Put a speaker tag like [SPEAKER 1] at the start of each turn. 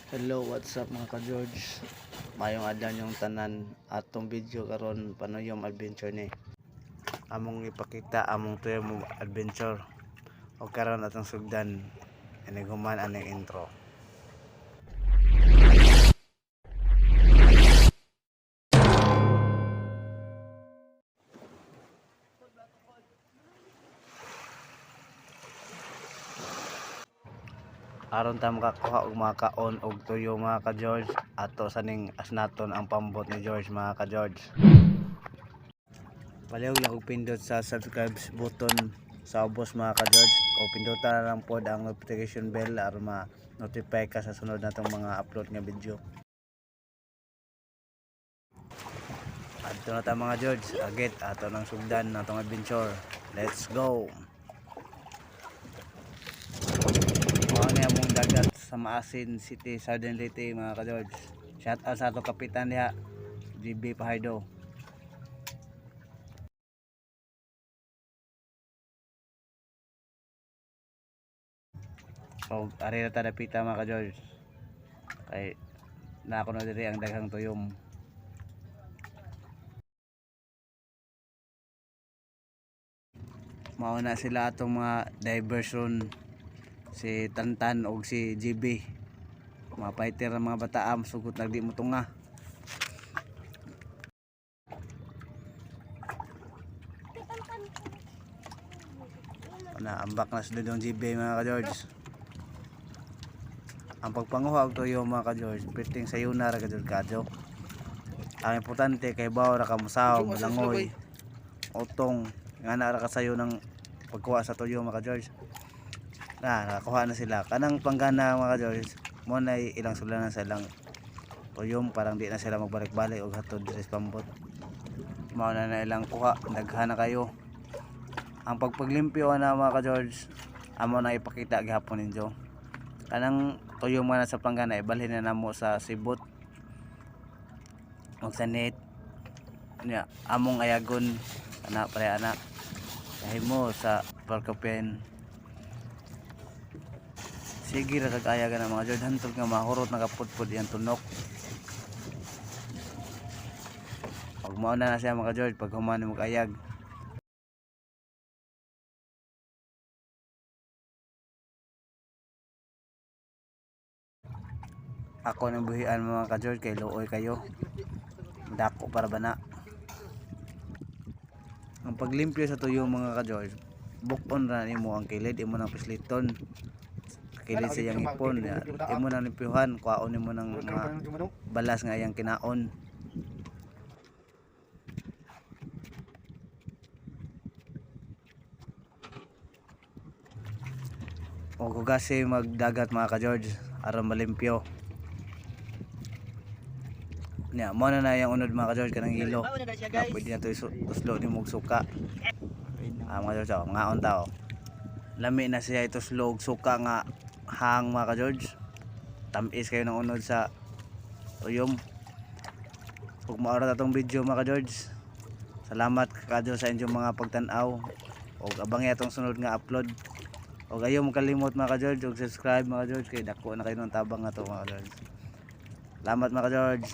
[SPEAKER 1] Hello, what's up, mga ka-George? Maayong adlaw yung tanan. Atong video karon, panuyom adventure ni. Among ipakita among tuyom adventure. O karon atong sugdan inig human aning intro. Aron ta makakuha og mga kaon og tuyo, mga ka-George, ato saning asnaton ang pambot ni George, mga ka-George. Palihog lang og pindot sa subscribe button sa ubos, mga ka-George, o pindutan na lang pod ang notification bell aron ma-notify ka sa sunod natong mga upload nga video. Adto na ta, mga George, agit ato nang sugdan natong adventure. Let's go! Mao ni among dagat sa Maasin City, Southern Leyte, mga ka-George. Shout out sa ato kapitan diha, GB Pajardo. Og ari na ta dapita, mga ka-George. Kay naa kuno diri ang daghang tuyom. Mao na sila atong mga divers ron, si Tantan og si GB. Mga fighter ang mga bataam, sugot nagdi mo tunga. Na ambak na sila doon GB, mga ka-George. Ang pagpanguha og tuyo, mga ka-George, perting sayuna ra ka-George kadyo. Ang importante kay bawo ra ka musaw, mulangoy, utong, nga na ra ka sayo ng pagkuha sa tuyo, mga ka-George. Na nakakuha na sila kanang panggana, mga ka-George. Mo na ilang sulanan sa ilang tuyom, parang di na sila magbalik-balik og hatod diri sa pambot. Mao na na ilang kuha, daghan na kayo. Ang pagpaglimpyo na, mga ka-George, amo na ipakita gihapon ninyo. Kanang tuyom nga na sa panggana, ibalhin na namo sa sibot og sa net nya among ayagon ana pare ana kahimo sa porcupine. Sige ra kag ayaga na, mga George, hantod nga mahurot nakapudpud iyang tunok. Og mao na na siya, mga George, pag human mo ayag. Ako nang buhian, mga ka George, kay luoy kayo, dako para bana. Ang paglimpyo sa tuyo, mga ka George, bukon ra nimo ang kilid, imo nang pisliton kilid sa iyang ipon, imo nang limpyuhan, kuhaon nimo ng mga balas nga iyang kinaon. O hugasi magdagat, mga ka George, aron malimpyo niya. Mo na na yung unod, mga ka George, kanang hilo na pwede na to tuslo nimo og suka. Ah, mga George, oh, ngaon ta oh. Lami na siya ituslo og suka nga hang, mga ka George. Tamis kayo ng unod sa tuyom. Ug mao ra atong video, mga ka George. Salamat kadyo sa inyong mga pagtan-aw ug abangi atong sunod nga upload. Ug ayaw mo kalimot, mga ka George, ug subscribe, mga George, kay dako na kayo ng tabang nga to, mga ka George. Salamat, mga ka George.